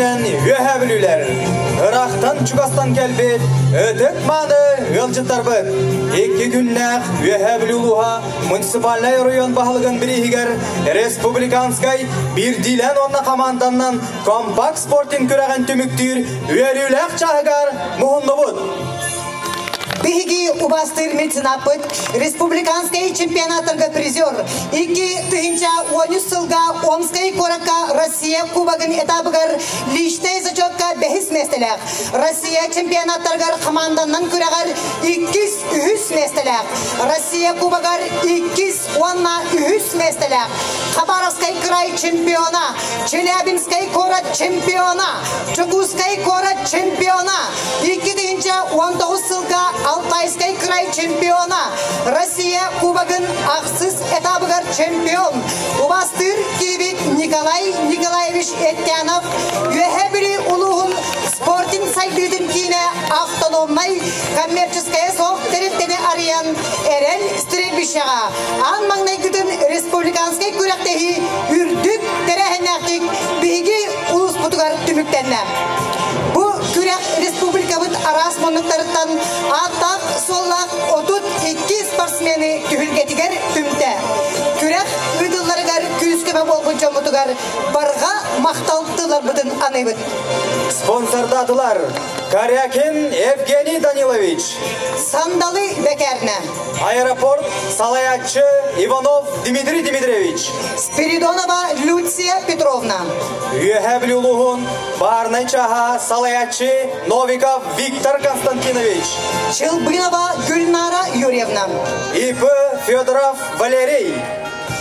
күнүнэн Үөһээ Бүлүүлэр, ыраахтан чугастан кэлбит ытык мааны ыалдьыттарбыт. Икки күннээх Үөһээ Бүлүү улууһа муниципальнай оройуон баһылыгын бирииһигэр республиканскай биирдиилээн уонна хамаанданнан компакт спортинг күрэҕин түмүктүүр үөрүүлээх чааһыгар муһуннубут. Биһиги убастыыр меценаппыт, республиканскай чемпионаттарга призер, 2013 сылга Омскай куоракка Россия Кубогын этабыгар личнэй зачетка бэһис миэстэлээх, Россия чемпионаттарыгар хамаанданнан күрэҕэр иккис, үһүс миэстэлээх, Россия Кубогар иккис уонна үһүс миэстэлээх, Хабаровскай край чемпиона, Челябинскай куорат чемпиона, Дьокуускай куорат чемпиона, 2019 сылга Алтайскай край чемпиона, Россия Кубогын ахсыс этабыгар чемпион, убастыыр киибит Николай Николаевич Эттянов Үөһээ Бүлүү улууһун спортинг сайдыытын киинэ автономнай коммерческая суох тэрилтэни арыйан Эрэл стрельбищеҕа аан маҥнайгытын республиканскай күрэхтэһии үрдүк тэрээһиннээхтик биһиги улууспутугар түмүктэннэ. Бу күрэх республикабыт араас муннуктарыттан ааттаах-суоллаах 32 спортсмены түһүлгэтигэр түмтэ. Күрэх ыытылларыгар күүс-көмө буолбут дьоммутугар барҕа махтал тылларбытын аныыбыт. Спонсордаатылар Корякин Евгений Данилович, Сандалы Бекерне, Аэропорт салайааччы Иванов Дмитрий Дмитриевич, Спиридонова Люция Петровна, Үөһээ Бүлүү улууһун баарынай чааһа салайааччы Новиков Виктор Константинович, Челбынова Гүлнара Юрьевна, ИП Федоров Валерий,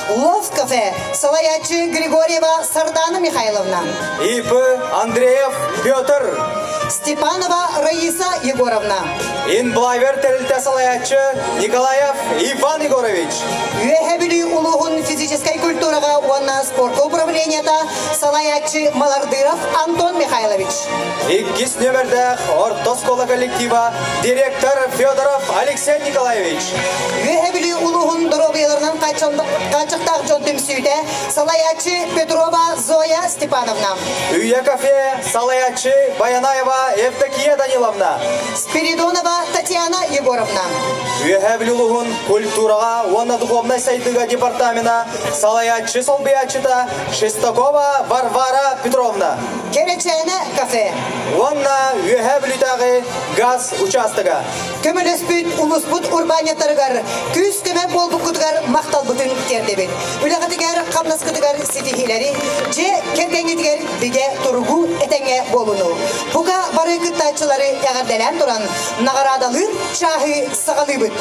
Лов кафе салайааччы Григорьева Сардана Михайловна, ИП Андреев Петр, Степанова Раиса Егоровна, Инблайвер тэрилтэ салайааччы Николаев Иван Егорович, Үөһээ Бүлүү улууһун физическэй культураҕа уонна спорка управлениета салайааччы Малардыров Антон Михайлович. Иккис нөмердээх орто оскуола коллектива директор Федоров Алексей Николаевич. Үөһээ Бүлүү улууһун доруобуйаларынан хааччахтаах дьон түмсүүтэ салайааччы Петрова Зоя Степановна. Үйэ кафе салайааччы Баянаева Евдокия Даниловна. Спиридонова Татьяна Егоровна. Үөһээ Бүлүү улууһун культураҕа уонна духовнай сайдыыга департамена салайааччы солбуйааччыта Шестакова Варвара Петровна. Кэрэчээнэ кафе. Уонна Үөһээ Бүлүүтээҕи газ учаастага. Көмөлөспүт улуспут урбаанньыттарыгар күүс-көмө буолбуккутугар махталбытын тиэрдэбит. Үлэҕитигэр, хамнаскытыгар ситиһиилэри, дьиэ кэргэҥҥитигэр бигэ туругу этэҥҥэ буолуну. Бука бары кыттааччылары эҕэрдэлээн туран, наҕараадалыыр чааһы саҕалыыбыт.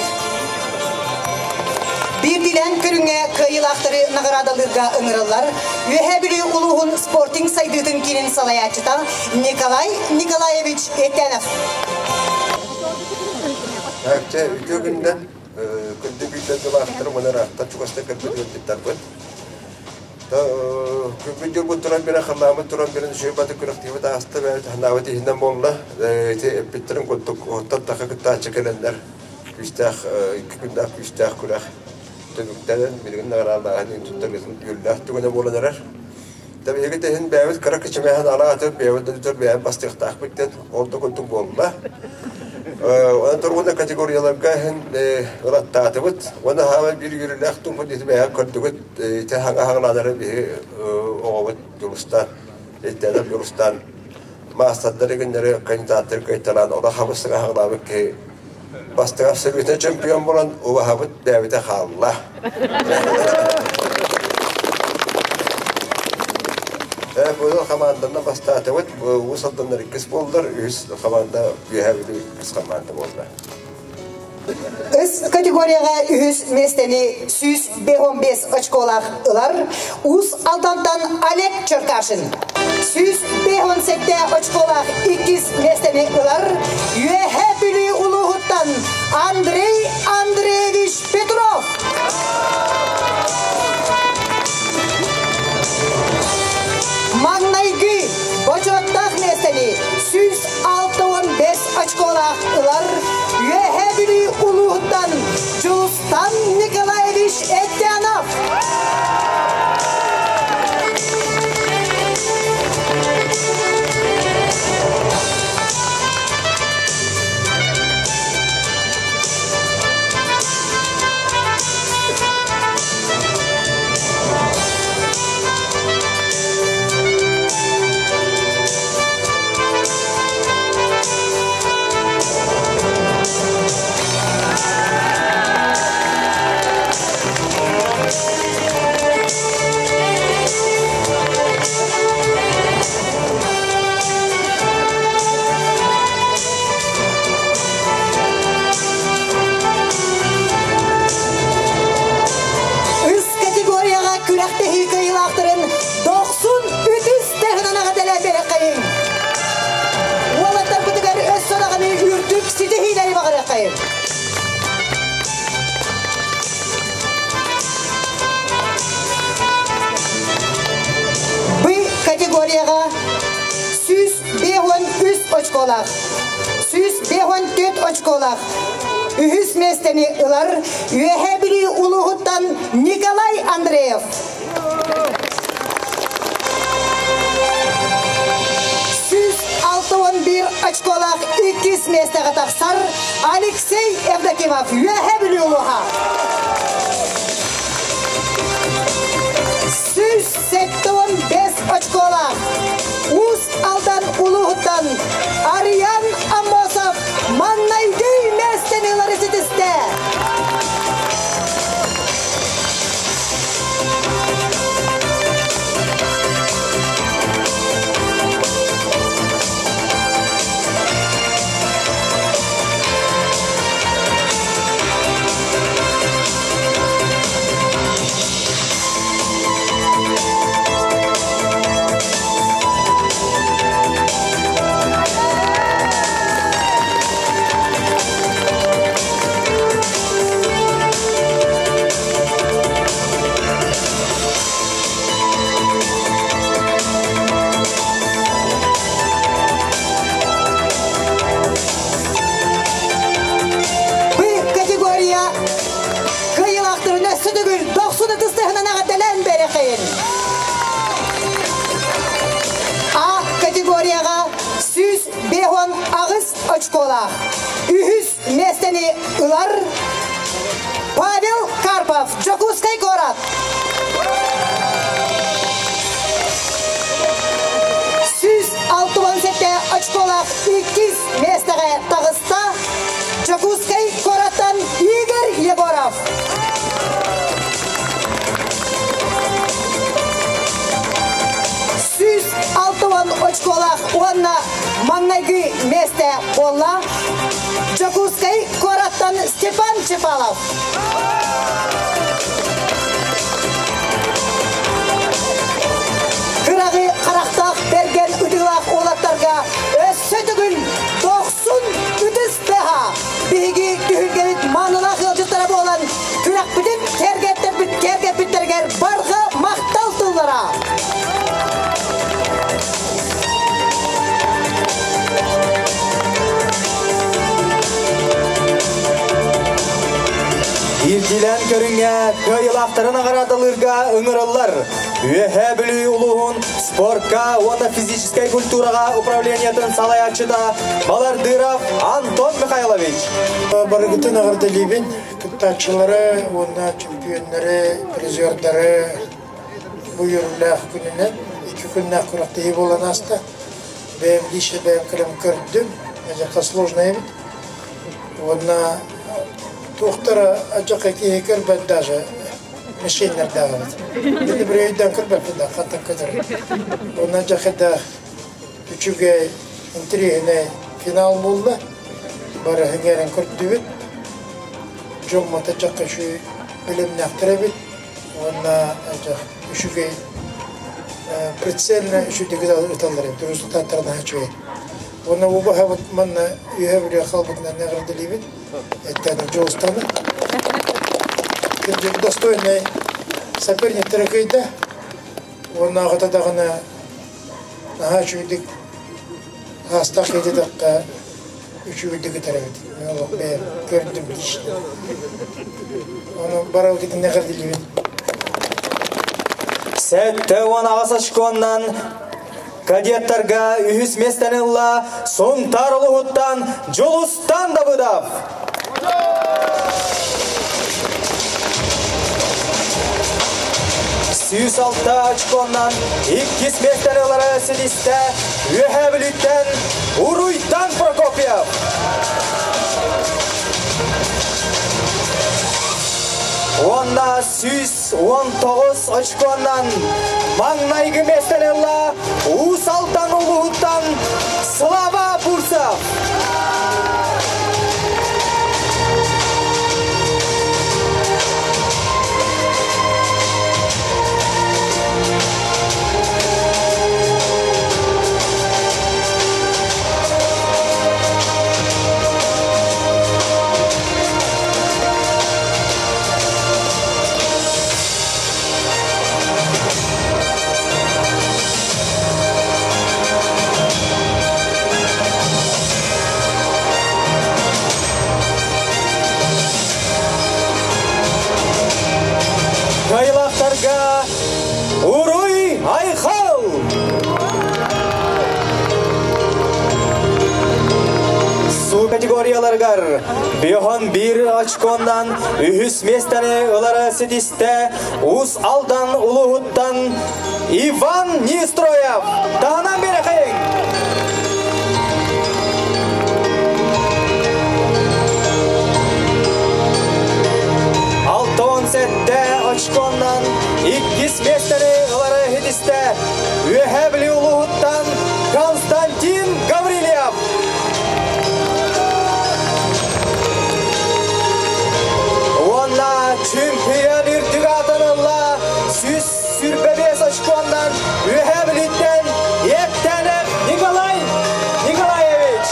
Биирдиилээн көрүҥҥэ кыайыылаахтары наҕараадалыырга ыҥырыллар Үөһээ Бүлүү улууһун спортинг сайдыытын киинин салайааччыта Николай Николаевич Этенов. Чэ, үтүө күннэн күндү биирдэ дылаахтар уонна ыраахтан чугастан кэлбит ыалдьыттарбыт. Күммүт дьылбыт туран биэрэн, халлааммыт туран биэрэн, үчүгэй баты күрэхтиибит ааста, бэйэбит санаабыт иһинэн буолла. Ити эппиттэрин курдук, оттон таха кыттааччы кэлэннэр күүстээх, икки күннээх күүстээх күрэх түмүктэнэн, билигин наҕараадалааһын туттарыытын үөрүүлээх түгэнэ буолан эрэр. Биһиги иһин бэйэбит кыра кичимэһин араатып, бэйэбит дойдутугар бэйэбит бастыахтаахпыт диэн ол да курдук буолла. Онон тургуна категорияларга иһин ыраттаатыбыт. Уонна хаама биир үөрүүлээх туммут ити бэйэҕэ көрдүгүт ити хаҥа хаҥалаанары биһи оҕобут Дьулустаан, Иттээнэп Дьулустаан маастардары күннэри кандидаттары кыайталаан олох хабыстыга хаҥалаабыт киһи бастыҥ абсолютно чемпион буолан убаһабыт бэйэбитэ хаалла. Быйыл хамаанданан бастаатыбыт. Уус Алданнар иккис буоллар, үһүс хамаанда Үөһээ Бүлүү иккис хамаанда буолла. Үс категорияҕа үһүс миэстэни 155 очколаах ылар Уус Алдантан Олег Черкашин. 157 очколаах иккис миэстэни ылар Үөһээ Бүлүү улууһуттан Андрей Андреевич Петров. Маҥнайгы бочуоттаах миэстэни 165 очколаах ылар Үөһээ Бүлүү улууһуттан Дьулустан Николаевич Эттянов. Ситиһиилэри баҕарыаххайын! Б категорияҕа 153 очколаах, 154 очколаах үһүс миэстэни ылар Үөһээ Бүлүү улууһуттан Николай Андреев. 161 очколаах иккис миэстэҕэ тахсар Алексей Евдокимов Үөһээ Бүлүү улууһа. 175 очколаах Уус Алдан улууһуттан Ариан Аммосов маҥнайгы миэстэни ылары ситистэ. Бу категория кыайыылаахтарын өссө төгүл дохсун ытыстыһынан эҕэрдэлээн бэрэхэйин. А категорияҕа 158 очколаах үһүс миэстэни ылар Павел Карпов, Дьокуускай куорат. 167 очколаах иккис миэстэҕэ таҕыста Дьокуускай куораттан Игорь Егоров. 160 очколаах уонна маҥнайгы миэстэ буолла Дьокуускай куораттан Степан Чепалов. Кыраҕы харахтаах бэргэн ытыылаах уолаттарга өссө төгүл дохсун ытыс тыаһа биһиги түһүлгэбит маанылаах ыалдьыттара буолан күрэхпитин кэргэттэрбит кэргэппиттэригэр барҕа махтал тыллара. Биирдиилээн көрүҥҥэ кыайыылаахтары наҕараадалыырга ыҥырыллар. Үөһээ Бүлүү улууһун спорка уонна физическэй культураҕа управлениетын салайааччыта Балардыров Антон Михайлович. Барыгытын эҕэрдэлиибин кыттааччылары уонна чемпионнары, призердары бу үөрүүлээх күнүнэн икки күннээх күрэхтэһии буолан ааста. Бэйэм лично бэйэм кэлэн көрдүм. Дьахха сложно эбит. Уонна туохтара адьака киһи көрбөт даже мишеннэрдээҕибит. Били бір өйдөөн көрбөппүн да хантан көтөр. Уонна дьахыда үчүгэй, интэриэһинэй финал буолла. Бары хиҥэрэн көрдүбүт. Дьоммута дьахха үчүгэй бэлэмнээхтэр эбит. Уонна үчүгэй прицельно үчүгэй ыталлар эбит. Результаттара наһаа үчүгэй. Уонна убаһабыт манна үөһэ бүлүү хаалбытынан эҕэрдэлиибит. Эттээн Дьулустаны. Кырдьык достойный соперниктара кыйда. Уонна аҕата даҕаны наһаа үчүгэйдик аастах киһи үчүгэйдик ытар эбит. Мен олох бэйэм көрдүм лично. Ону барабытын эҕэрдэлиибин. 78 очконнан кадеттарга үһүс миэстэни ылла Сунтаар улууһуттан Дьулустан Давыдов. 106 очконнан иккис миэстэни ылары ситистэ Үөһээ Бүлүүттэн Уруйтан Прокопьев. Уонна 119 очконнан маҥнайгы миэстэни ылла Уус Алдан улууһуттан Слава Бурцев. Категорияларыгар 51 очконнан үһүс миэстэни ылары ситистэ Уус Алдан улууһуттан Иван Нестроев. Таһынан биэрэхиҥ! Алтон сэттэ очконнан иккис миэстэни ылары ситистэ Үөһээ Бүлүү улууһуттан Константин Гаврильев. Уонна чемпион үрдүк аатын ылла 125 очконнан Үөһээ Бүлүүттэн Ектенев Николай Николаевич.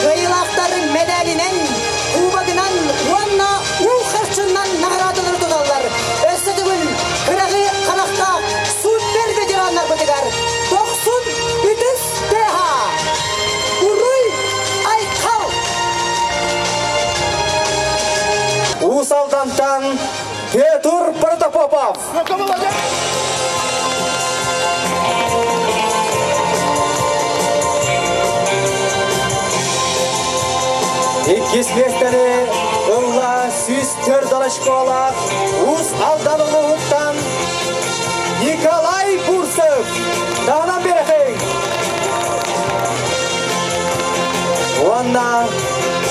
Кыайыылаахтар мэдээлинэн, кубогынан уонна уу харчынан наҕараадалары туталлар. Өссө төгүл кыраҕы харахтаах супер ветераннарбытыгар дохсун үтүс тыаһа! Уруй Айхал! Уус Алдантан Петр Протопопов. Иккис миэстэни ылла 104 очколаах Уус Алдан улууһуттан Николай Бурцев. Таһынан биэрэхиҥ! Уонна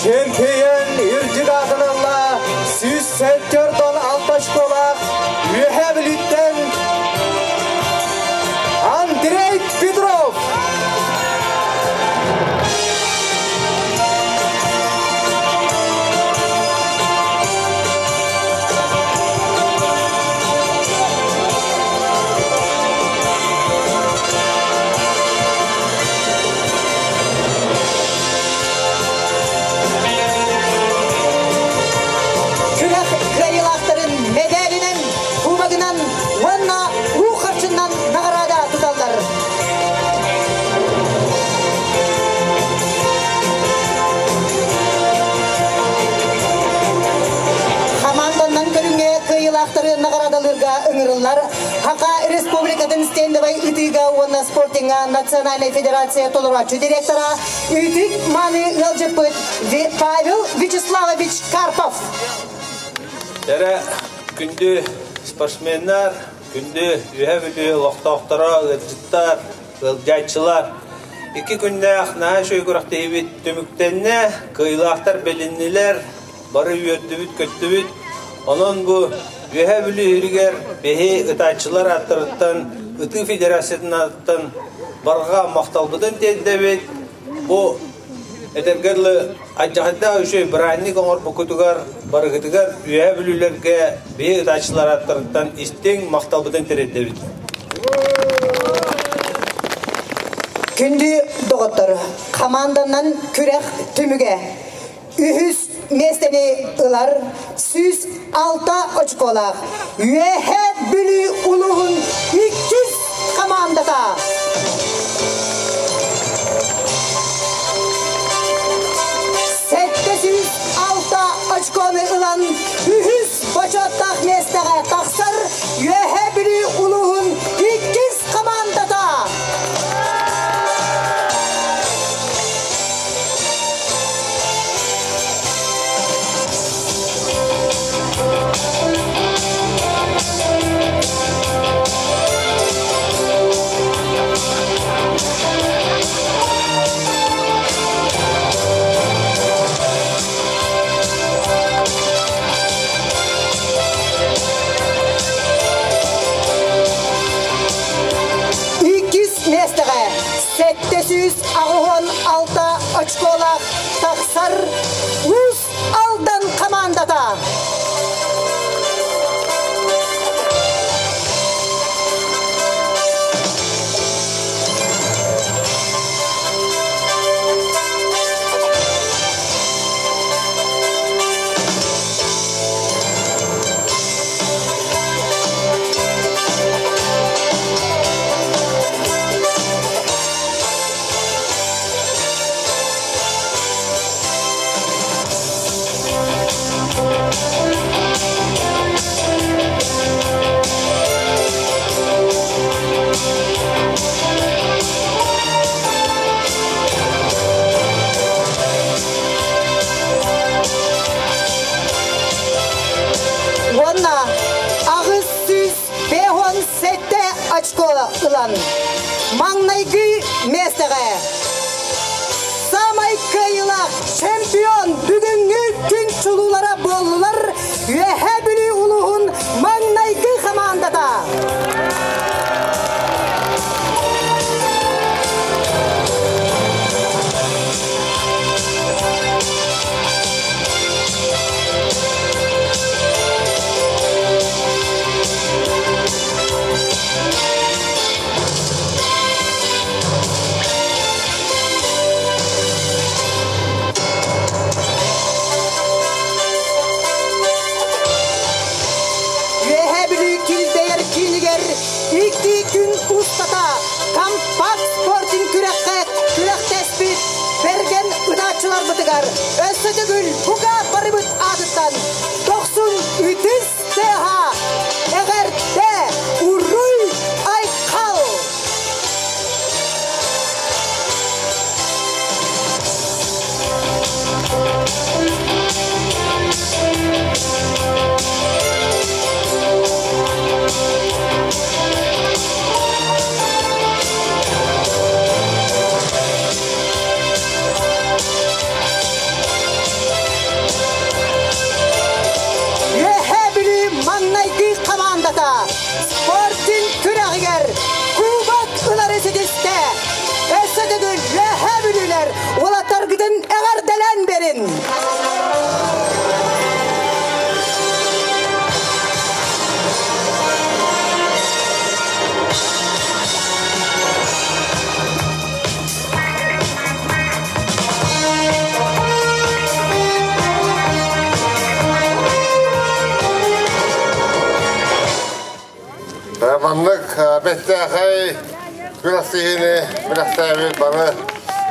чемпион үрдүк аатын ылла 104 очколаах Үөһээ Бүлүүттэн Андрей Петров. Күрэх кыайыылаахтарын мэдээлинэн, кубогынан уонна уу харчынан наҕараада туталлар. Хамаанданнан көрүҥҥэ кыайыылаахтары наҕараадалыырга ыҥырыллар. Хака Республикатын стендовай ытыыга уонна спортиҥҥа Национальнай федерация толорооччу директора Үтүк Маны ыалдьыппыт Павел Вячеславович Карпов. Эрэ күндү спортсменнар, күндү Үөһээ Бүлүү олохтоохторо, ыалдьыттар, ыалдьааччылар. Икки күннээх наһаа үчүгэй күрэхтэһиибит түмүктэннэ, кыайыылаахтар билиннилэр, бары үөрдүбүт-көттүбүт. Онон бу Үөһээ Бүлүү иһигэр биһи ытааччылар ааттарыттан, Ытыы федерациятын аатыттан барҕа махталбытын тиэрдэбит. Бу этэргэ дылы алдьархайдаах үчүгэй бырааһынньык оҥорбуккутугар барыгытыгар Үөһээ Бүлүүлэргэ биһи ытааччылар ааттарыттан истиҥ махталбытын тириэрдэбит. Күндү доҕоттор, хамаанданан күрэх түмүгэ үһүс миэстэни ылар 106 очколаах Үөһээ Бүлүү улууһун иккис хамаандата. 706 очкону ылан үһүс бочуоттаах миэстэҕэ тахсар Үөһээ Бүлүү улууһун иккис хамаандата. Иккис миэстэҕэ 786 очколаах тахсар Уус Алдан хамаандата. ылан, маҥнайгы миэстэҕэ Самай кыайыылаах чемпион бүгүҥҥү күн чулуулара буоллулар Үөһээ Бүлүү улууһун маҥнайгы хамаандата. Үөһээ Бүлүү килбэйэр киинигэр икки күн устата компакт спортинг күрэххэ күрэхтэспит бэргэн ытааччыларбытыгар өссө төгүл бука барыбыт аатыттан дохсун үтүс тыаһа эҕэрдэ уруй айхал! Үөһээ Бүлүү маҥнайгы хамаандата спортинг күрэҕигэр кубок ылары ситистэ. Өссө төгүл Үөһээ Бүлүүлэр уолаттаргытын эҕэрдэлээн берин! Маннык бэттээхэй күрэхтэһиини күрэхтээбит бары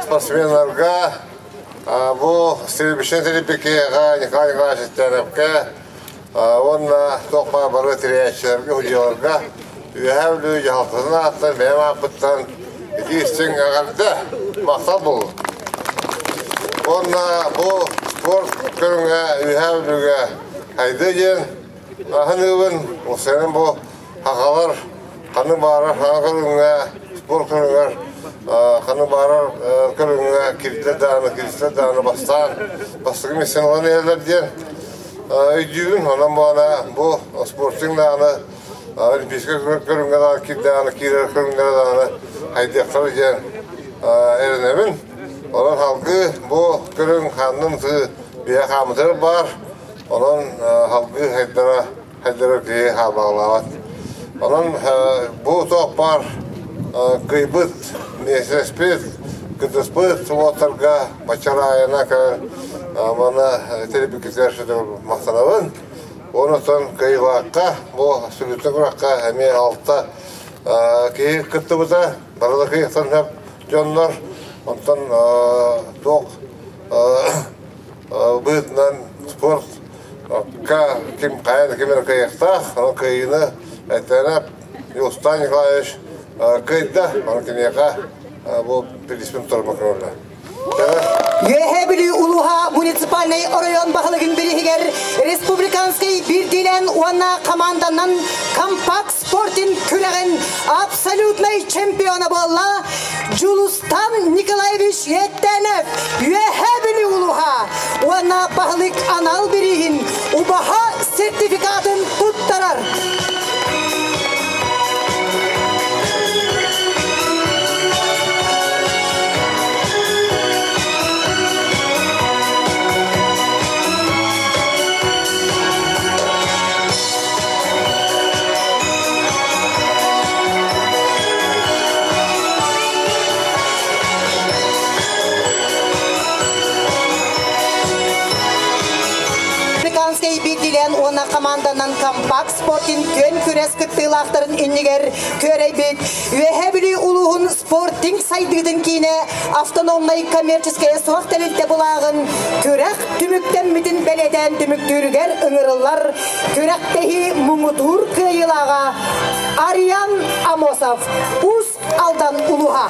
спортсменнарга бу Стрельбищнай Трипикеҕа Николай Николаевич Тяровка уонна туох баар бары тэрийээччилэргэ, судьуйаларга Үөһээ Бүлүү дьаһалтатын ааттан бэйэм ааппыттан итии истиҥ эҕэрдэ, махтал буоллун. Уонна бу спорт көрүҥэ Үөһээ Бүлүүгэ хайдыы диэн аһыныыбын, уопсайынан бу сахалар ханнык баҕарар саҥа көрүҥҥэ, спорт көрүҥэр ханнык баҕарар көрүҥҥэ кирдэр даҕаны, киристэр даҕаны бастаан бастакы миэстэни ылан иһэллэр диэн өйдүүбүн. Онон буолана бу спортинг даҕаны олимпийскай көрүҥҥэ даҕаны киирдэҕинэ киирэр көрүҥҥэ даҕаны хайдыахтара диэн эрэнэбин. Онон салгыы бу көрүҥ ханнын тыы биһэ хаамытыгар баар. Онон салгыы хайдара хайдара киһи хаалбаҕалаабат. Онон бу туох баар кыйбыт, миэстэспит, кытыспыт уолаттарга баччараайына кэлэн маны тэрийбиккитигэр махтанабын. Онтон кыайыылаахха бу сүрүттэн күрэххэ эмиэ алта киһи кыттыбыта. Бары да кыайыахтан сөп дьоннор. Онтон туох быһыытынан спорт ким хайа да ким эрэ кыайыахтаах. Онон кыайыыны этэрэ Юстан Николаевич кыайда. Онон киниэхэ бу бириспин турума көрөллөр. Үөһээ Бүлүү улууһа муниципальнай оройуон баһылыгын бириһигэр республиканскай биирдиилээн уонна команданан компакт спортин күрэҕин абсолютнай чемпиона буолла Дьулустан Николаевич Еттенов Үөһээ Бүлүү улууһа уонна баһылык анал бирииһин убаһа сертификатын туттарар. Африканскай биирдиилээн уонна команданан компакт спортин күөн күрэс кыттыылаахтарын иннигэр күөрэйбит Үөһээ Бүлүү улууһун спортинг сайдыытын киинэ автономнай коммерческая суох тэрилтэ былааҕын күрэх түмүктэммитин бэлиэтээн түмүктүүрүгэр ыҥырыллар күрэхтэһии муҥутуур кыайыылааҕа Ариан Амосов Уус Алдан улууһа.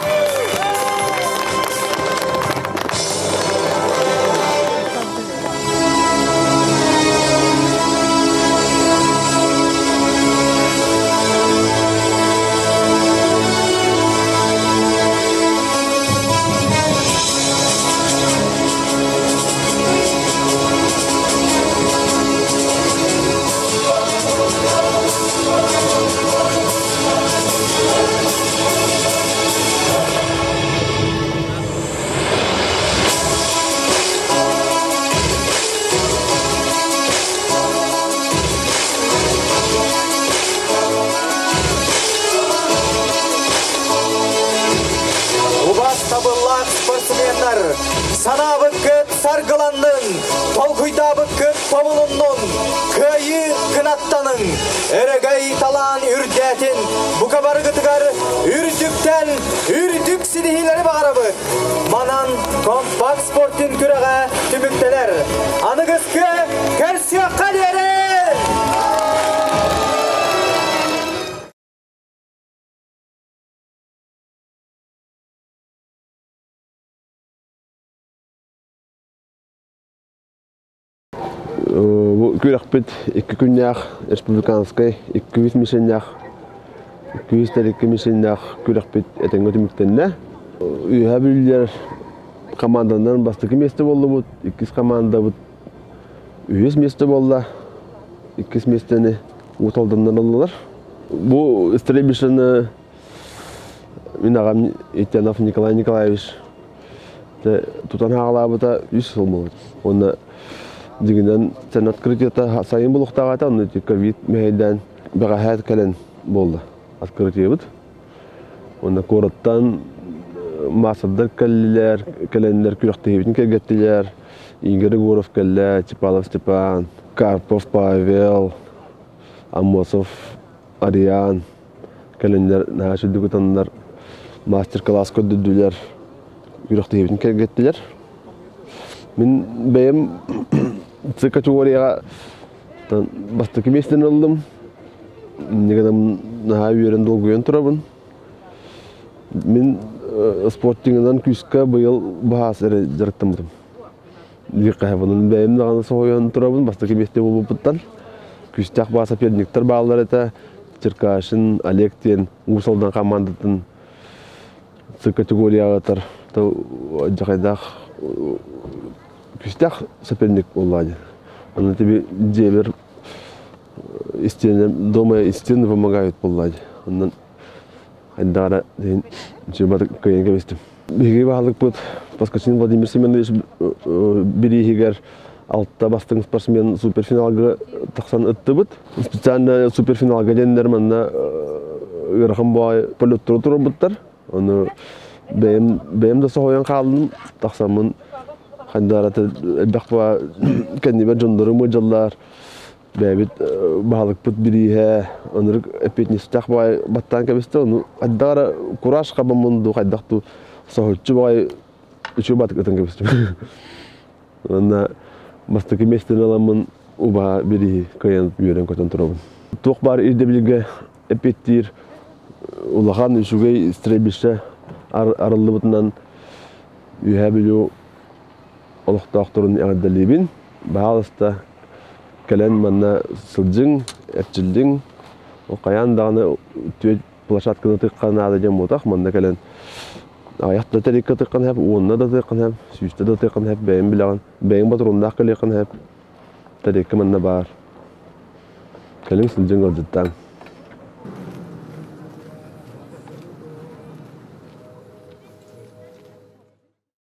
кыайыылаахтар! Санаабыккыт саргыланнын, толкуйдаабыккыт тобулуннун, кыайыы кынаттаныҥ, өрөгөй талаан үрдээтин, бука барыгытыгар үрдүктэн үрдүк ситиһиилэри баҕарабыт! Манан компакт спортин күрэҕэ түмүктэнэр. Аныгыскы көрсүөххэ диэри! Бу күрэхпит икки күннээх республиканскай 200 мишеннээх 202 мишеннээх күрэхпит этэҥҥэ түмүктэннэ. Үөһээ Бүлүүлэр команданан бастакы миэстэ буоллубут, иккис командабыт үһүс миэстэ буолла. Иккис миэстэни Уус Алданнан ыллылар. Бу стрельбищены мин аҕам Итянов Николай Николаевич тутан хаалаабыта үс сыл буолбут. Уонна дьиҥинэн сен открытиета сайын булуохтаах этэ, онно ковид мэһэйдээн бэҕэһээ кэлэн буолла открытиебыт. Уонна куораттан маастардар кэллилэр, кэлэннэр күрэхтэһиибитин кэргэттилэр. Игорь Егоров кэллэ, Чепалов Степан, Карпов Павел, Аммосов Ариан кэлэннэр наһаа үчүгдүк ытаннар мастер-класс көрдөрдүлэр, күрэхтэһиибитин кэргэттилэр. Мин бэйэм Ц категорияҕа бастакы миэстэни ыллым. Инньэ гынан наһаа үөрэн долгуйан турабын. Мин спортиҥынан күүскэ быйыл баһаас эрэ дьарыктаммытым. Диэххэ бэйэм даҕаны соһуйан турабын бастакы миэстэ буолбуппуттан. Күүстээх баа соперниктар бааллар этэ. Черкашин Олег диэн Уус Алдан командатын С категорияҕа дьахайдаах күүстээх соперник буолла дии. Аны тебе дьиэбэр истиэнэ дома стены помогают буолла дии. Онон хайдаара диэн кыайан кэбистим. Биһиги баһылыкпыт Поскачин Владимир Семенович бирииһигэр алта бастыҥ спортсмен суперфиналга тахсан ыттыбыт. Специально суперфиналга диэннэр манна ыарахан баай полеттору турарбыттар. Ону бэйэм бэйэм да соһуйан хааллым. Тахсаммын хандарата элбэх кэннибэр дьоннорум ыдьаллар. Бэйэбит баһылыкпыт бирииһэ ынырык эппиэтинэстээх баҕайы баттаан кэбистэ. Ону хайдах эрэ кураж хабаммын дуу хайдах дуу соһуччу баҕайы үчүгэй батык ытан кэбистим. Уонна бастакы миэстэни ыламмын убаһа бирииһи кыайан үөрэн-көтөн турабын. Туох баар ирдэбилгэ эппиэттиир улахан үчүгэй стрельбище арыллыбытынан Үөһээ Бүлүү олохтоохторун эҕэрдэлиибин. Баһаалыста кэлэн манна сылдьыҥ, эрчиллиҥ. Хайаан даҕаны түөрт площадканы тыкка наада диэн буотах. Манна кэлэн аҕыйах да тэрилкэ тыккан сөп, уонна да тыккан сөп, сүүстэ да тыккан сөп, бэйэҥ билэҕин. Бэйэҥ ботуруоннаах кэлиэххин сөп. Тэрилкэ манна баар. Кэлиҥ сылдьыҥ ыалдьыттааҥ.